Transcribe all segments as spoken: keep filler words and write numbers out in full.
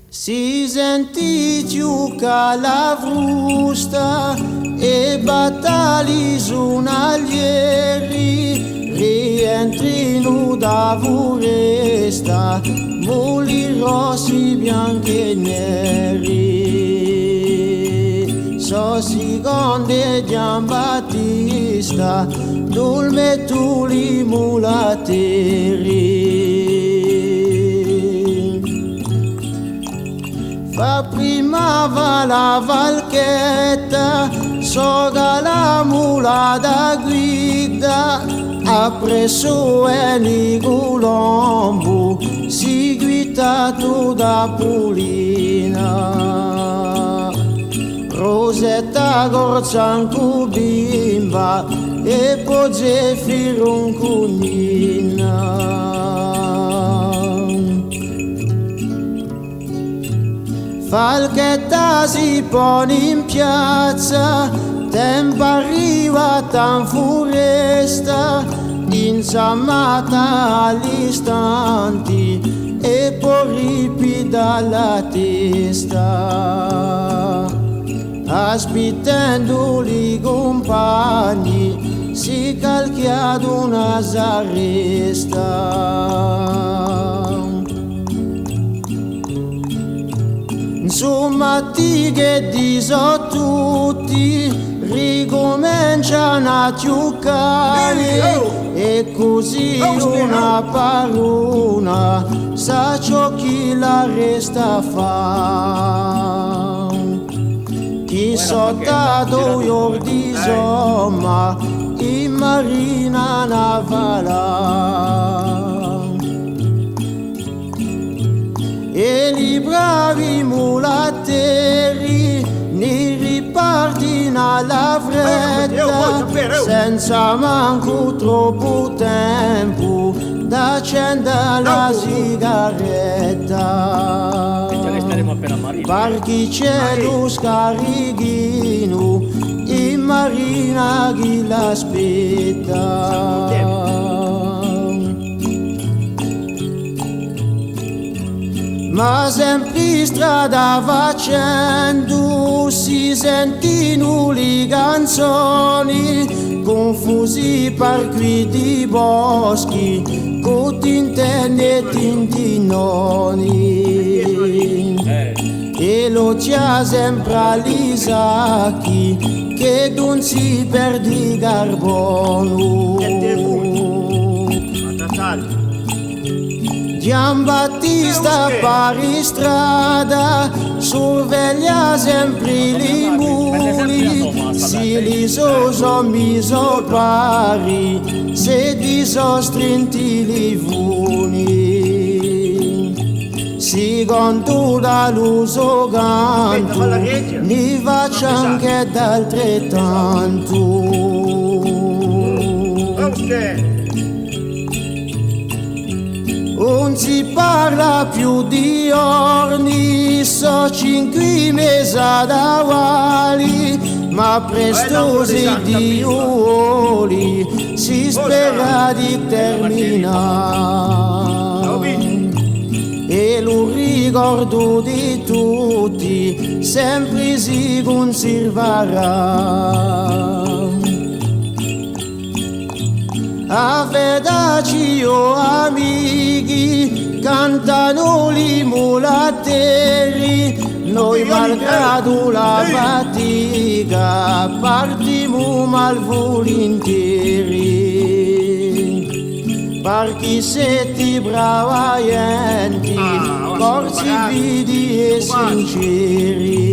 Si senti chjucà la frusta è battà li sunalieri, rientrinu da furesta, muli rossi, bianchi è neri. Sò siconde Ghjambattista, dulmettuli mulateri. Fa prima va la falchetta, sò chì la mula da guida, appressu veni Culombu, siguitatu da Pulina. Rosetta, Corza incù Bimba è po Zeffiru incù Nina. Falchetta si poni in piazza, tempu arrivata in furesta, inzammata à l'istanti è po ripida la testa. Aspittendu li cumpagni, si calchì ad una s'arresta. Insumma, ti chì dici tutti, ricumencianu à chjucari, è cusì una par una, sà ciò chì l'arresta à fà. Chì sò stati i ghjorni di somma, in marina navala. È li bravi mulatteri ni ripartinu à la fretta, senza mancu troppu tempu d'accende la sigaretta. Parchì ci hè lu scarichinu in marina chì l'aspetta. Ma sempri strada facendu si sentinu li canzoni, cunfusi par quiddi boschi, cù tintenni è tintinoni. È l'ochja sempre à li sacchi, chì ùn si perdi carbonu. Ghjambattista pari strada, surveglia sempri li muli, sì li so sommi sò pari, s'eddi sò strinti li funi. Sicondu da lu so cantu, ni facciu ancu d'altrettantu. Ùn si parla più di ghjorni, sò cinqui mesi d'avali, ma prestu, s'è Diu voli, si spera di terminà. È lu ricordu di tutti sempri si cunsirvarà. Avvedeci, o amichi, cantanu li mulatteri, noi, malgradu la fatica, partimu malvulinteri. Parchì seti brava ghjenti, corsi, fidi è sinceri.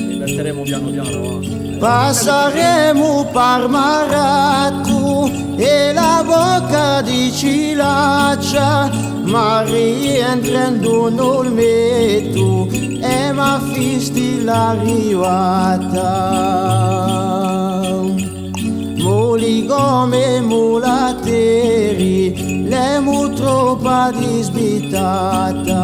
Li metteremu pianu pianu, eh. Passaremu par Maratu è la bocca di Cilaccia, ma rientrendu in Olmetu, emu a fistella arrivata. Muli cum'è mulatteri, l'emu troppu disbittata.